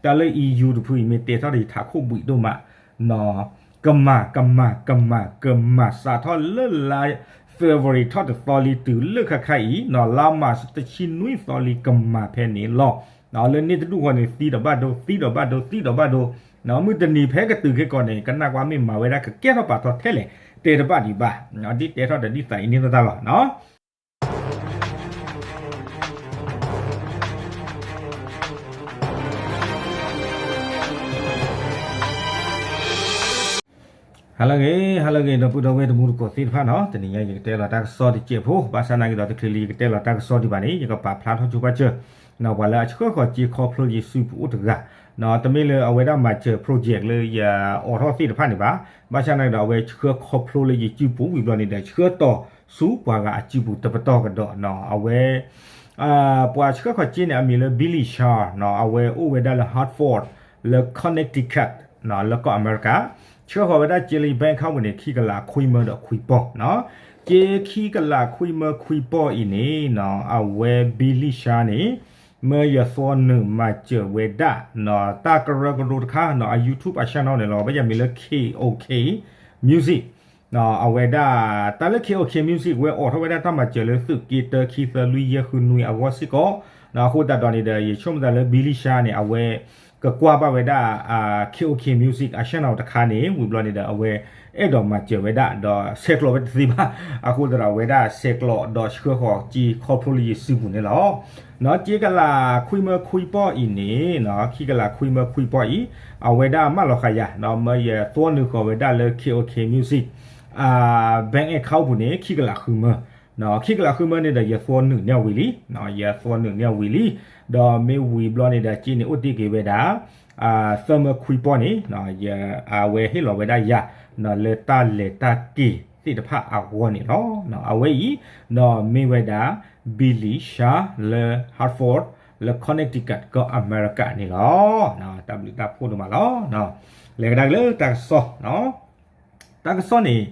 တၢ်လၢ E U တဖုအံၤမ့ၢ်တဲထီၣ်ဒီးယထးခိၣ်ဘှံးဒိၣ်မး, ကမၤ ကမၤ ကမၤ ကမၤစးထီၣ်လၢလါ February ထီၣ်တသီလံတုၤလၢခါခါအံၤ လါမၢ်ၡးတဆံနွံသီလံကမၤဖဲန့ၣ်လီၤ. လၢန့ၣ်တဒူၣ်ဃီန့ၣ် သံဒီးဘၣ်ဒိ သံဒီးဘၣ်ဒိ သံဒီးဘၣ်ဒိ, မုၢ်တနံၤဖဲကတုၤခဲကီးန့ၣ် ကနၣ်ကွၢ်မ့ၢ်မၤဝဲဒၣ်ကကဲထီၣ်ပာ်ထီၣ်ထဲလဲၣ် တဲတဘၣ်ဒံးဘၣ်, ဒ်တဲထီၣ်ဒီးဒ်သးအံၤန့ၣ်တၢ်လီၤ. ဟါလၢအဂ့ၤ ဟါလၢအဂ့ၤ ဒီပုၢ်ဒီဝဲၢ်တံၤသကိးသ့ၣ်တဖၣ်နီၤ, တနံၤညါယကတဲလီၤတၢ်ကစီၣ်တစဲးဖိ, ဘၣ်ဆၣ်နာ်က့ဒီးတချုးလၢယကတဲလီၤတၢ်ကစီၣ်ဒံးဘၣ်န့ၣ် ယကပာ်ဖျါထီၣ်ဆိပာ်စၢၤ ပှၤလၢအဆှၢဃီၤစ့ခီဖျိယစုပူၤအိၣ်တဂၤ, တမ့ၢ်လၢအဝဲဒၣ်မၤစၢၤ project လၢယအိးထီၣ်သ့ၣ်တဖၣ်န့ၣ်ဘၣ်, ဘၣ်ဆၣ်နာ်က့ဒီးအဝဲဆှၢခီဖျိလၢယစုပူၤဝံၤဘျီန့ၣ်ဒီး ဆှၢတီၤဆူပှၤဂၤအစုပူၤတပတီၢ်ကဒီးနီၤ, အဝဲ ပှၤဆှၢဃီၤစ့န့ၣ် အမံၤလၢ Billy Shah နီၤ, အဝဲအိၣ်ဝဲဒၣ်လၢ Hartford လၢ Connecticut လၢကီၢ်အမဲရကၤ, ဆှၢဃီၤဝဲဒၣ်စ့လၢယ bank account ပူၤန့ၣ် ခံကလးခွံမၢဒီးခွံပီၢ်နီၤ, စ့ခံကလးခွံမၢခွံပီၢ်အံၤန့ၣ်နီၤ, အဝဲ Billy Shah န့ၣ် မၢယသွီနုာ်မၤစၢၤဝဲဒၣ်နီၤ, တၢ်ကရၢကရိတခါနီၤ, အ YouTube အ channel န့ၣ်လီၤ, အဝဲယမံၤလၢ K O K Music အဝဲဒၣ် တၢ်လၢ K O K Music ဝဲအိးထီၣ်ဝဲဒၣ်တၢ်မၤစၢၤလၢသုးက့တၢ ခံ သၢ လွံၢ် ယဲၢ် ဃု နွံ အဂီၢ်စ့ၢ်ကီး, အဃိသတးဒီးန့ၣ်ဒီး ယဆိကမိၣ်သးလၢ Billy Shah န့ၣ် အဝဲကကွၢ်ဘၣ်ဝဲဒၣ် K O K Music အ channel တခါန့ၣ် ဝံၤဘျီန့ၣ်ဒီး အဝဲအဲၣ်ဒိးမၤစၢၤဝဲဒၣ် ဒီးဆဲးကျိးဝဲတသ့ဘၣ်, အဃိသတးဒီးအဝဲဒၣ်ဆဲးကျိးဒီးဆှၢဃီၤစ့ခီဖျိလၢယစုပူၤန့ၣ်လီၤ. နီၤ စ့ကလးခွံမၢခွံပီၢ်အံၤန့ၣ်နီၤ, ခံကလးခွံမၢခွံပီၢ်အံၤ အဝဲဒၣ်မၢလီၤဃာ်ယၤနီၤ, မၢယသွီနုာ်ဃီၤဝဲဒၣ်လၢ K O K Music bank account ပူၤန့ၣ် ခံကလးဃုမၢ, ခံကလးဃုမၢန့ၣ်ဒီး ယသွီနုာ်န့ၢ်ဝံၤလံ, ယသွီနုာ်န့ၢ်ဝံၤလံ, ဒီးမ့ၢ်ဝံၤဘျီန့ၣ်ဒီး စ့န့ၣ်အိၣ်တ့ၢ်က့ၤဝဲဒၣ် သၢမၢခွံပီၢ်န့ၣ် အဝဲဟ့ၣ်လီၤဝဲဒၣ်ယၤ လၢတၢ်လဲၤတၢ်က့ၤသ့ၣ်တဖၣ်အဂီၢ်န့ၣ်လီၤ. အဝဲအံၤ နီၤမ့ၢ်ဝဲဒၣ် Billy Shah လၢ Hartford လၢ Connecticut ကီၢ်အမဲရကၤန့ၣ်လီၤ. တၢ်ဘျုးတၢ်ဖှိၣ်ဒိၣ်မးလီၤ. လဲၤကဒါက့ၤလၢတၢ်ကစီၣ် တၢ်ကစီၣ်န့ၣ်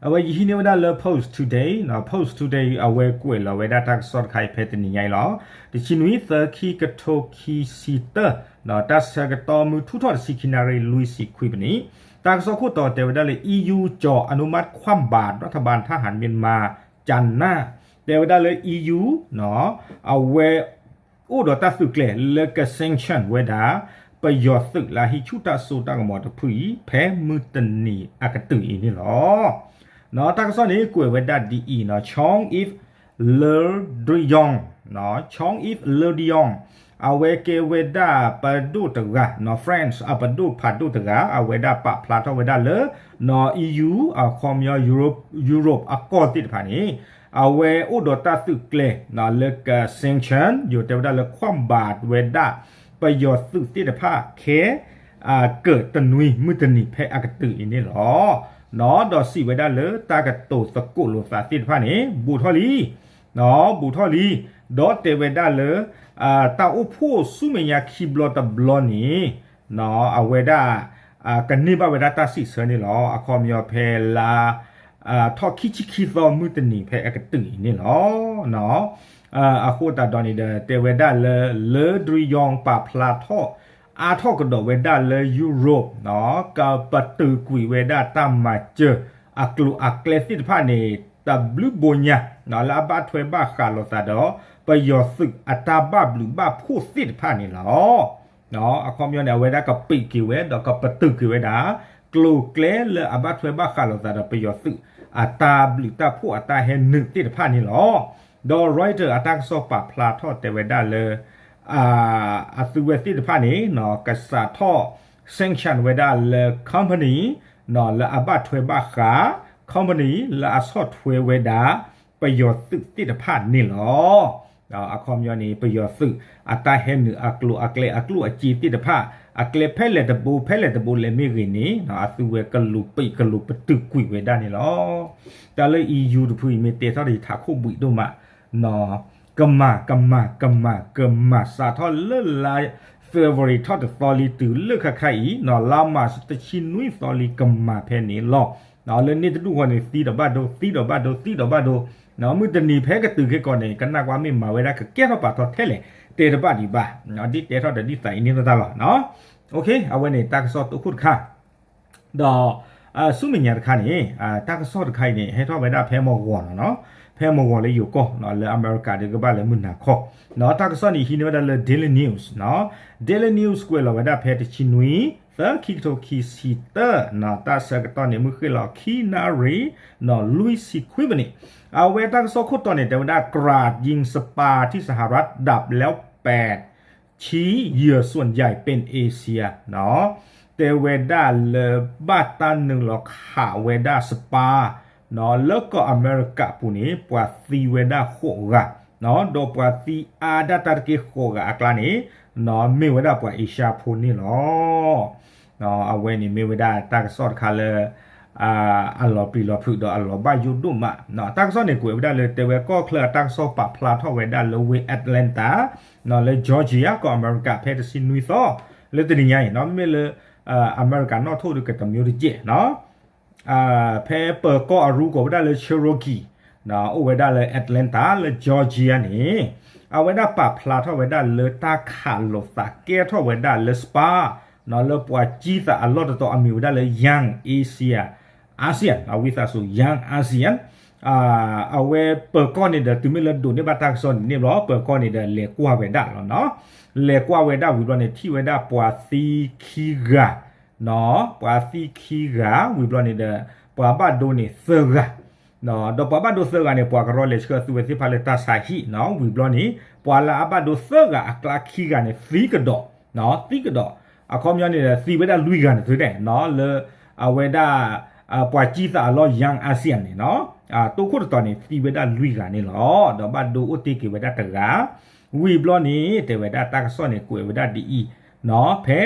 အဝဲယဟံးန့ၢ်ဝဲဒၣ်လၢ Post Today, Post Today အဝဲကွဲးလီၤဝဲဒၣ်တၢ်ကစီၣ်တခါအံၤဖဲတနံၤညါအံၤလီၤ. တဆံနွံ သၢ ခံ ကထိခံဆံတၢ တၢ်ဆၢကတီၢ်မုၢ်ထူၣ်ထီၣ်တဆံခံနၣ်ရံၣ်လွံၢ်ဆံခွံမံးနံး, တၢ်ကစီၣ်ခိၣ်တီတဲဝဲဒၣ်လၢ E U ကၠီၤ အနုမတ် ความบาด รัฐบาลทหารเมียนมา จ๋าหน้า တဲဝဲဒၣ်လၢ E U အဝဲ အိၣ်ဒီးတၢ်သုးကျဲၤလၢက sanction ဝဲဒၣ် ပယီၤသုးလၢဟံးဆူၣ်တၢ်စိတၢ်ကမီၤတဖုအံၤ ဖဲမုၢ်တနံၤအကတုၤအံၤန့ၣ်လီၤ. တၢ်ကစီၣ်န့ၣ် ကွဲးဝဲဒၣ်ဒ်အံၤနီၤ, Jean-Yves Le Drian, Jean-Yves Le Drian အဝဲကဲဝဲဒၣ်ပဒိၣ်တဂၤနီၤ, France အပဒိၣ်ဖးဒိၣ်တဂၤ, အဝဲဒၣ်ပာ်ဖျါထီၣ်ဝဲဒၣ်လၢနီၤ E U အခီပညီ Europe အကီၢ်သ့ၣ်တဖၣ်န့ၣ် အဝဲအိၣ်ဒီးတၢ်သုးကျဲၤလၢက sanction ယိၤတဲဝဲဒၣ်လၢ ความบาด ဝဲဒၣ် ပယီၤသုးသ့ၣ်တဖၣ်ခဲ ကၢၢ်တနွံမုၢ်တနံၤဖဲအကတုၤအံၤန့ၣ်လီၤ. ဒီးစံးဝဲဒၣ်လၢတၢ်ကတိၤသကိးလိာ်သးသ့ၣ်တဖၣ်န့ၣ် ဘူးထီၣ်လံ, ဘူးထီၣ်လံ, ဒီးတဲဝဲဒၣ်လၢ တၢ်အိၣ်ဖှိၣ်ဆူမဲာ်ညါခံဘျီတဘျီန့ၣ် အဝဲဒၣ် ကန့ၢ်ဘၣ်ဝဲဒၣ်တၢ်စံးဆၢန့ၣ်လီၤ. အခီပညီဖဲလါ ထီၣ်ခံဆံခံသီမုၢ်တနံၤဖဲအကတုၤအံၤန့ၣ်လီၤ. အဃိသတးဒီးန့ၣ်ဒီး တဲဝဲဒၣ်လၢ Le Drian ပာ်ဖျါထီၣ် အါထီၣ်ကဒီးဝဲဒၣ်လၢ Europe ကပတုာ်ကွံာ်ဝဲဒၣ်တၢ်မၤစၢၤအကျိၤအကျဲသ့ၣ်တဖၣ်န့ၣ် တဘျုးဘိညါ လၢအဘၣ်ထွဲဘၣ်ဃးလိာ်သးဒီး ပယီၤသုးအတၢ်ဘၣ်ဘျုးဘၣ်ဖှိၣ်သ့ၣ်တဖၣ်န့ၣ်လီၤ. အခီပညီန့ၣ် အဝဲဒၣ်ကပံးက့ၤဝဲ ဒီးကပတုာ်က့ၤဝဲဒၣ် ကျိၤကျဲလၢအဘၣ်ထွဲဘၣ်ဃးလိာ်သးဒီးပယီၤသုး အတၢ်ဘျုးတၢ်ဖှိၣ်အတၢ်ဟဲနုာ်သ့ၣ်တဖၣ်န့ၣ်လီၤ. ဒီး Reuters အတၢ်ကစီၣ်ပာ်ဖျါထီၣ်တဲဝဲဒၣ်လၢ အသုဝဲသ့ၣ်တဖၣ်န့ၣ် ကစးထီၣ် sanction ဝဲဒၣ်လၢ company လၢအဘၣ်ထွဲဘၣ်ဃး company လၢအဆီၣ်ထွဲဝဲဒၣ် ပယီၤသုးသ့ၣ်တဖၣ်န့ၣ်လီၤ. အခီပညီန့ၣ် ပယီၤသုး အတၢ်ဟဲနုာ်အကျိၤအကျဲအကျိၣ်အစ့သ့ၣ်တဖၣ် အကျဲဖဲလဲၣ်တဘိ ဖဲလဲၣ်တဘိလဲၣ်မ့ၢ်ဂ့ၤန့ၣ် အသုဝဲကလူၤပံးကလူၤပတုာ်ကွံာ်ဝဲဒၣ်န့ၣ်လီၤ. တၢ်လၢ E U တဖုအံၤမ့ၢ်တဲထီၣ်ဒီးယထးခိၣ်ဘှံးဒိၣ်မး ကမၤ ကမၤ ကမၤ ကမၤစးထီၣ်လၢလါ February ထီၣ်တသီလံတုၤလၢခါခါအံၤ လါမၢ်ၡးတဆံနွံသီလံကမၤဖဲန့ၣ်လီၤ. လၢန့ၣ်တဒူၣ်ဃီန့ၣ် သံဒီးဘၣ်ဒိ သံဒီးဘၣ်ဒိ သံဒီးဘၣ်ဒိ, မုၢ်တနံၤဖဲကတုၤခဲကီးန့ၣ် ကနၣ်ကွၢ်မ့ၢ်မၤဝဲဒၣ်ကကဲထီၣ်ပာ်ထီၣ်ထဲလဲၣ် တဲတဘၣ်ဒံးဘၣ်, ဒ်တဲထီၣ်ဒီးဒ်သးအံၤန့ၣ်သတးလီၤ. အဝဲန့ၣ်တၢ်ကစီၣ်တိခိၣ်တခါ, ဒီးဆူမဲာ်ညါတခါန့ၣ် တၢ်ကစီၣ်တခါအံၤန့ၣ် ဟဲထီၣ်ဝဲဒၣ်ဖဲမုၢ်ဂီၤလီၤနီၤ, ဖဲမုၢ်ဂီၤလၢယိၤကီၢ် လၢအမဲရကၤဒီးကဘၣ်လၢမုၢ်နၤခီ, ဒီးတၢ်ကစီၣ်န့ၣ်ဟံးန့ၢ်ဝဲဒၣ်လၢ Daily News နီၤ, Daily News ကွဲးလီၤဝဲဒၣ်ဖဲတဆံနွံ သၢ ခံကထိခံဆံတၢ တၢ်ဆၢကတီၢ်န့ၣ် မုၢ်ဃ့ၢ်လီၤခံနၣ်ရံၣ် နီၤ လွံၢ်ဆံခွံမံးနံး, အဝဲတၢ်ကစီၣ်ခိၣ်တီန့ၣ် တဲဝဲဒၣ် กราดยิงสปาที่สหรัฐดับแล้วแปด ชี้เหยื่อส่วนใหญ่เป็นเอเชีย တဲဝဲဒၣ်လၢဘၣ်တၢ်နုာ်လီၤခးဝဲဒၣ် spa လၢကီၢ်အမဲရကၤပူၤန့ၣ် ပှၤသံဝဲဒၣ်ဃိးဂၤ, ဒီးပှၤသံအါဒၣ်တၢ်တက့ၢ်ဃိးဂၤအကျါန့ၣ် မ့ၢ်ဝဲဒၣ်ပှၤအ့ရှါဖိန့ၣ်လီၤ. အဝဲန့ၣ်မ့ၢ်ဝဲဒၣ်တၢ်ကစီၣ်တခါလၢ အလီၤပျံၤလီၤဖုးဒီးအလီၤဘၣ်ယိၣ်ဒိၣ်မး, တၢ်ကစီၣ်န့ၣ်ကွဲးဝဲဒၣ်လၢ တဲဝဲကီၢ်ချၢအတၢ်ကစီၣ်ပာ်ဖျါထီၣ်ဝဲဒၣ်လၢဝ့ၢ် Atlanta လၢ Georgia ကီၢ်အမဲရကၤ ဖဲတဆံနွံသီ လၢတနံၤညါအံၤ မ့မ့ၢ်လၢ အမဲရကၤနီၣ်ထိၣ်ဒုးကတမံၤတကဲးနီၤ, ဖဲပၢၤကီၢ်အရူကိးဝဲဒၣ်လၢ Cherokee အိၣ်ဝဲဒၣ်လၢ Atlanta လၢ Georgia န့ၣ် အဝဲဒၣ်ပာ်ဖျါထီၣ်ဝဲဒၣ်လၢတၢ်ခးလိာ်သးကဲထီၣ်ဝဲဒၣ်လၢ spa လၢပှၤကံၢ်သးအလီၢ်တတီၤအမံၤဝဲဒၣ်လၢ Young Asia, ASEAN ဝံသးစူၤ Young ASEAN အဝဲပၢၤကီၢ်န့ၣ်ဒီး တုၤမ့ၢ်လၢဒိးန့ၢ်ဘၣ်တၢ်ကစီၣ်န့ၣ်န့ၣ်ဘျီ ပၢၤကီၢ်န့ၣ်ဒီး လဲၤကွၢ်ဝဲဒၣ်လီၤနီၤ, လဲၤကွၢ်ဝဲဒၣ်ဝံၤဘျီန့ၣ် ထံၣ်ဝဲဒၣ်ပှၤသံခံဂၤ ပှၤသံခံဂၤ ဝံၤဘျီန့ၣ်ဒီး ပှၤဘၣ်ဒိန့ၣ်သၢဂၤ, ဒီးပှၤဘၣ်ဒိသၢဂၤန့ၣ် ပှၤကရီလဲၤဆှၢသုဝဲသ့ၣ်တဖၣ်လၢတၢ်ဆါဟံၣ်နီၤ, ဝံၤဘျီန့ၣ် ပှၤလၢအဘၣ်ဒိသၢဂၤအကျါခံဂၤန့ၣ် သံကဒီး, သံကဒီး, အခီပညီန့ၣ်ဒီး သံဝဲဒၣ်လွံၢ်ဂၤန့ၣ်သုဒဲးနီၤ, လၢအဝဲဒၣ် ပှၤကံၢ်သးအလီၢ် Young ASEAN န့ၣ်နီၤ, တိခိၣ်တတီၤန့ၣ် သံဝဲဒၣ်လွံၢ်ဂၤန့ၣ်လီၤ. ဒီးဘၣ်ဒိအိၣ်တ့ၢ်က့ၤဝဲဒၣ်တဂၤ, ဝံၤဘျီန့ၣ် တဲဝဲဒၣ်တၢ်ကစီၣ်န့ၣ်ကွဲးဝဲဒၣ်ဒ်အံၤနီၤ, ဖဲ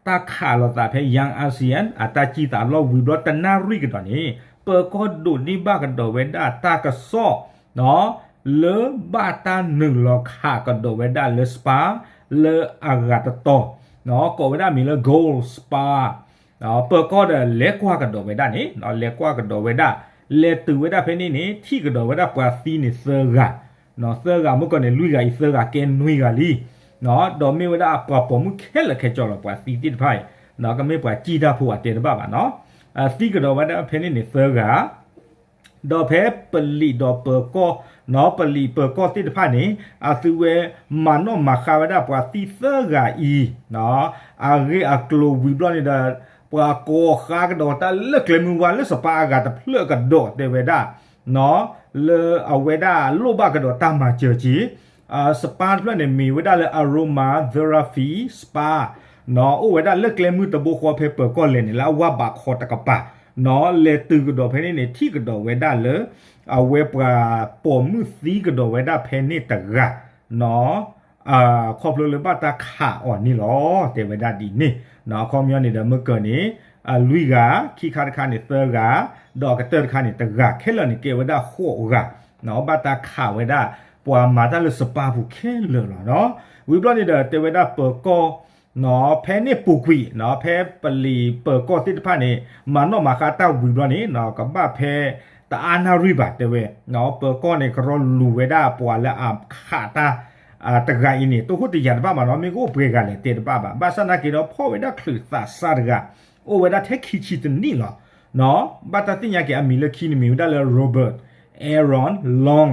တၢ်ခးလိာ်သးဖဲ Young ASEAN အတၢ်ကံၢ်သးအလီၢ်ဝံၤဘျီတနၣ်ရံၣ်ကဒီးန့ၣ် ပၢၤကီၢ်ဒိးန့ၢ်ဘၣ်ကဒီးဝဲဒၣ်တၢ်ကစီၣ် လၢဘၣ်တၢ်နုာ်လီၤခးကဒီးဝဲဒၣ်လၢ spa လၢအဂၤတတီၤ, ကိးဝဲဒၣ်မံၤလၢ Gold Spa, ပၢၤကီၢ်ဒီးလဲၤကွၢ်ကဒီးဝဲဒၣ်န့ၣ်, လဲၤကွၢ်ကဒီးဝဲဒၣ်, လဲၤတုၤဝဲဒၣ်ဖဲန့ၣ်န့ၣ် ထံၣ်ကဒီးဝဲဒၣ်ပှၤသံန့ၣ်သၢဂၤ, သၢဂၤမ့ၢ်ကီးန့ၣ် လွံၢ်ဂၤအံၤ သၢဂၤကဲနွံဂၤလံ, ဒီးမ့ၢ်ဝဲဒၣ်ပှၤပိာ်မုၣ်ခဲလၢာ်ခဲဆ့လီၤ ပှၤသံသ့ၣ်တဖၣ်အံၤ, ကမ့ၢ်ပှၤကံၢ်တၢ်ဖိအတဲတဘၣ်ဘၣ်နီၤ, သံကဒီးဝဲဒၣ်ဖဲန့ၣ်န့ၣ်သၢဂၤ ဒီးဖဲပလံးဒီးပၢၤကီၢ်, ပလံးပၢၤကီၢ်သ့ၣ်တဖၣ်န့ၣ် အသုဝဲမၤနီၣ်မၤဃါဝဲဒၣ်ပှၤသံသၢဂၤအံၤ, အဂ့ၢ်အကျိၤဝံၤဘျီန့ၣ်ဒီး ပှၤကိးဃါကဒီးတၢ်လၢကျဲမုၢ်ဝါလၢ spa အဂၤတဖျၢၣ်ကဒီးတဲဝဲဒၣ်, လၢအဝဲဒၣ်လိၣ်ဘၣ်ကဒီးတၢ်မၤစၢၤက့ၤ spa တဖျၢၣ်န့ၣ် မ့ၢ်ဝဲဒၣ်လၢ Aromatherapy Spa နီၤ, အိၣ်ဝဲဒၣ်လၢကျဲမုၢ်တဘိဃီဖဲပၢၤကီၢ်လဲၤန့ၣ် လၢအဝါဘးခီတကပၤ, နီၤ, လဲၤတုၤကဒီးဖဲန့ၣ်န့ၣ် ထံၣ်ကဒီးဝဲဒၣ်လၢ အဝဲပှၤပိာ်မုၣ်သံကဒီးဝဲဒၣ်ဖဲန့ၣ်တဂၤ, နီၤ, ခီဖျိလၢဘၣ်တၢ်ခးအီၤန့ၣ်လီၤ, တဲဝဲဒၣ်ဒ်န့ၣ်, နီၤ, အခီပညီန့ၣ်ဒီးမ့ၢ်ကၢၤန့ၣ် လွံၢ်ဂၤ, ခံခါတခါန့ၣ်သၢဂၤ, ဒီးအကတၢၢ်တခါန့ၣ်တဂၤ, ခဲလၢာ်န့ၣ်ကဲဝဲဒၣ်ဃိးဂၤ, နီၤ, ဘၣ်တၢ်ခးဝဲဒၣ် ပှၤမၤတၢ်လၢ spa ပူၤခဲလၢာ်လီၤ, နီၤ, ဝံၤဘျီန့ၣ်ဒီးတဲဝဲဒၣ်ပၢၤကီၢ် နီၤ, ဖဲန့ၣ်ပူၤကွံာ်, နီၤ, ဖဲပလံးပၢၤကီၢ်သ့ၣ်တဖၣ်န့ၣ် မၤနီၣ်မၤဃါတၢ်ဝံၤဘျီန့ၣ် နီၤ, ကဘၣ်ဖဲတအါနၣ်ရံၣ်ဘၣ်တဲဝဲ, နီၤ, ပၢၤကီၢ်န့ၣ် ကရီလူၤဝဲဒၣ်ပှၤလၢအခးတၢ် တဂၤအံၤန့ၣ် တိခိၣ်တယာ်တဘၣ်ဘၣ်နီၤ, မ့ၢ်ကအိၣ်ပှဲၤဂၤလဲၣ်တဲတဘၣ်ဘၣ်, ဘၣ်ဆၣ်နာ်က့ဒီးဖီၣ်ဝဲဒၣ်ချုးသးစၢ်တဂၤ, အိၣ်ဝဲဒၣ်ထဲခံဆံတနံၣ်လီၤ, နီၤ, ဘၣ်တၢ်သ့ၣ်ညါက့ၤအမံၤလၢခံန့ၣ်မ့ၢ်ဝဲဒၣ်လၢ Robert Aaron Long,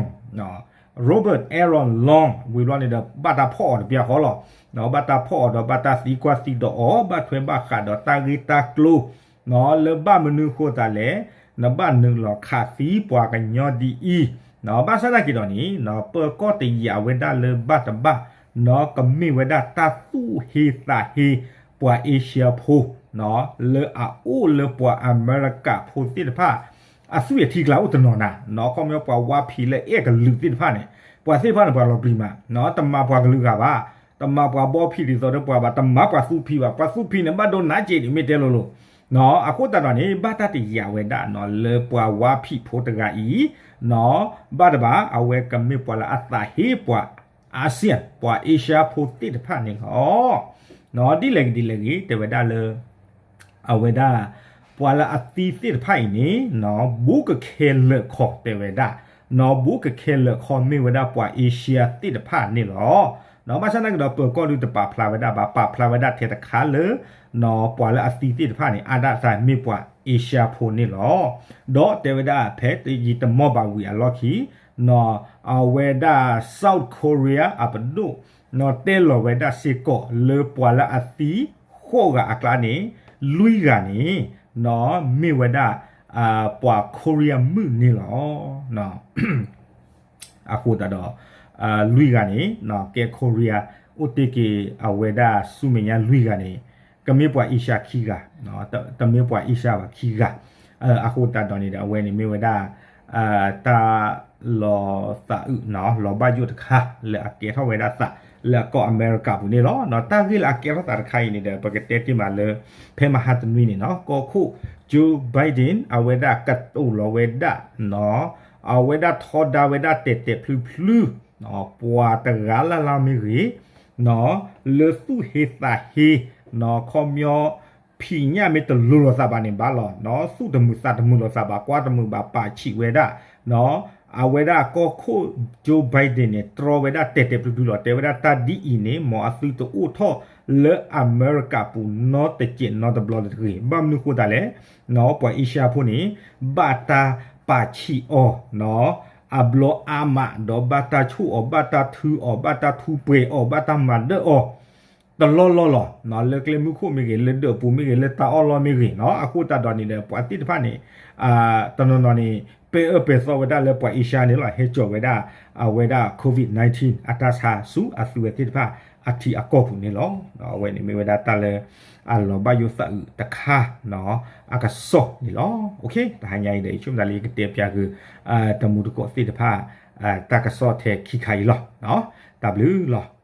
Robert Aaron Long ဝံၤဘျီန့ၣ်ဒီး ဘၣ်တၢ်ဖီၣ်အီၤတဘျီဃီလီၤ, နီၤ, ဘၣ်တၢ်ဖီၣ်အီၤဒီးဘၣ်တၢ်သံကွၢ်သံဒိးအီၤ, ဘၣ်ထွဲဘၣ်ဃးဒီးတၢ်ဂ့ၢ်တၢ်ကျိၤ နီၤ, လၢဘၣ်မနုၤဃိသးလဲၣ်, နဘၣ်နုာ်လီၤခးသံပှၤကညီဒ်အံၤ, နီၤ, ဘၣ်ဆၣ်နာ်က့ၤဒီးန့ၣ် နီၤ, ပၢၤကီၢ်တယာ်ဝဲဒၣ်လၢဘၣ်တဘၣ်, နီၤ, ကမ့ၢ်ဝဲဒၣ်တၢ်သူၣ်ဟ့သးဟ့ ပှၤအ့ရှါဖိ, နီၤ, လၢအအိၣ်လၢပှၤအမဲရကၤဖိသ့ၣ်တဖၣ် အသွံၣ်အထံကျါအိၣ်တနီၤနၤ, နီၤ, အခီပညီပှၤဝါဖံးလၢအဲၣ်ကလုာ်သ့ၣ်တဖၣ်န့ၣ်, ပှၤသ့ၣ်တဖၣ်န့ၣ် ပှၤလီၤပျံၤမး, နီၤ, တမၤပှၤကလုာ်ဂၤဘၣ်, တမၤပှၤဘီဖံးဒ်သိးဒီးပှၤဘၣ်, တမၤပှၤသူဖံးဘၣ်, ပှၤသူဖံးန့ၣ် ဘၣ်ဒိနးက့ၤဒ်မ့ၢ်တဲလိၤလိၤ, နီၤ, အဃိသတးဒီးန့ၣ် ဘၣ်တၢ်တယာ်ဝဲဒၣ် နီၤ, လၢပှၤဝါဖံးဖိတဂၤအံၤ, နီၤ, ဘၣ်တဘၣ် အဝဲကမ့ၢ်ပှၤလၢအသးဟ့ပှၤ ASEAN ပှၤအ့ရှါဖိသ့ၣ်တဖၣ်န့ၣ်လီၤ, နီၤ, ဒ်လဲၣ်ဂ့ၤဒ်လဲၣ်ဂ့ၤ တဲဝဲဒၣ်လၢ အဝဲဒၣ် ပှၤလၢအသံသ့ၣ်တဖၣ်အံၤန့ၣ် နီၤ, ဘူးကခဲလၢာ်ခီတဲဝဲဒၣ်, နီၤ, ဘူးကခဲလၢာ်ခီမ့ၢ်ဝဲဒၣ်ပှၤအ့ရှါသ့ၣ်တဖၣ်န့ၣ်လီၤ, ဘၣ်ဆၣ်သနာ်က့ဒီး ပၢၤကီၢ်ဒုတပာ်ဖျါဝဲဒၣ်ဘၣ်, ပာ်ဖျါဝဲဒၣ်ထဲတခါလၢ ပှၤလၢအသံသ့ၣ်တဖၣ်န့ၣ် အါဒၣ်တၢ်မ့ၢ်ပှၤအ့ရှါဖိန့ၣ်လီၤ. ဒီးတဲဝဲဒၣ်ဖဲယံာ်တမီၢ်ဘၣ်ဝံၤအလီၢ်ခံ အဝဲဒၣ် South Korea အပဒိၣ် တဲလီၤဝဲဒၣ်စ့ၢ်ကီးလၢပှၤလၢအသံဃိးဂၤအကျါန့ၣ် လွံၢ်ဂၤန့ၣ် မ့ၢ်ဝဲဒၣ် ပှၤ Korea မုၣ်န့ၣ်လီၤ. အဃိသတးဒီး လွံၢ်ဂၤန့ၣ် ကဲ Korea အိၣ်တ့ၢ်က့ၤအဝဲဒၣ်ဆူမဲာ်ညါလွံၢ်ဂၤန့ၣ် ကမ့ၢ်ပှၤအ့ရှါခံဂၤ, တမ့ၢ်ပှၤအ့ရှါဘၣ်ခံဂၤ. အဃိသတးဒီးန့ၣ်ဒီး အဝဲန့ၣ်မ့ၢ်ဝဲဒၣ် တၢ်လီၤသးအုး လီၤဘၣ်ယိၣ်တခါ လၢအကဲထီၣ်ဝဲဒၣ်သး လၢအကီၢ်အမဲရကၤပူၤန့ၣ်လီၤ. တၢ်ဂ့ၢ်လၢအကဲထီၣ်သးတခါအံၤန့ၣ်ဒီး ပကတဲတ့ၢ်မးလၢ ဖဲမဟါတနွံန့ၣ် ကီၢ်ခိၣ် Joe Biden အဝဲဒၣ်ကတိၤလီၤဝဲဒၣ် အဝဲဒၣ်ထီဒါဝဲဒၣ်တဲာ်တဲာ်ဖျုဖျု ပှၤတဂၤလၢ်လၢ်မ့ၢ်ဂ့ၤ လၢသူၣ်ဟ့သးဟ့ ခီပညီ ဖံးညၣ်မ့ၢ်တလိၤလိာ်သးဘၣ်န့ၣ်ဘၣ်လီၤ. သူၣ်တမုာ်သးတမုာ်လိာ်သးဘၣ် ကွၢ်တမုာ်ဘၣ်ပာ်ဆံးဝဲဒၣ် အဝဲဒၣ်ကီၢ်ခိၣ် Joe Biden န့ၣ် တြီဝဲဒၣ်တဲာ်တဲာ်ဖျုဖျုလီၤ. တဲဝဲဒၣ်တၢ်ဒ်အံၤန့ၣ် မ်အသုတအိၣ်ထီၣ်လၢအမဲရကၤပူၤနီတစဲးနီတဘျီလၢၤတဂ့ၤ. ဘၣ်မနုၤဃိသတးလဲၣ် ပှၤအ့ရှါဖိန့ၣ် ဘၣ်တၢ်ပာ်ဆံးအီၤ အဘျီအါမး ဒီးဘၣ်တၢ်ဆိၣ်အီၤ ဘၣ်တၢ်ထုအီၤ ဘၣ်တၢ်ထူပှဲၤအီၤ ဘၣ်တၢ်မၤဒၢၣ်အီၤ တလီၢ်လီၢ်လီၤ. လၢကျဲမုၢ်ခိၣ်မ့ၢ်ဂ့ၤ လၢဒၢးပူၤမ့ၢ်ဂ့ၤ လၢတၢ်အီၣ်လီၢ်မ့ၢ်ဂ့ၤနီၤ. အဃိသတးဒီးန့ၣ်ဒီး ပှၤသ့ၣ်တဖၣ်န့ၣ် တနီၤနီၤန့ၣ် ပဲာ်အၢပဲာ်သီဝဲဒၣ်လၢပှၤအ့ရှါန့ၣ်လီၤ. ဟဲစိာ်ဝဲဒၣ် အဝဲဒၣ် COVID nineteen အတၢ်ဆါဆူအသုဝဲသ့ၣ်တဖၣ်အထံအကီၢ်ပူၤန့ၣ်လီၤ. အဝဲန့ၣ်မ့ၢ်ဝဲဒၣ်တၢ်လၢ အလီၤဘၣ်ယိၣ်သးအုးတခါ အကစီၣ်န့ၣ်လီၤ. တဟါညါအံၤဒီး ယဆိကမိၣ်သးလၢယကတဲပၠးက့ၤ တမူတကိးသ့ၣ်တဖၣ် တၢ်ကစီၣ်ထဲခံခါအံၤလီၤ. တၢ်ဘျုးလီၤ.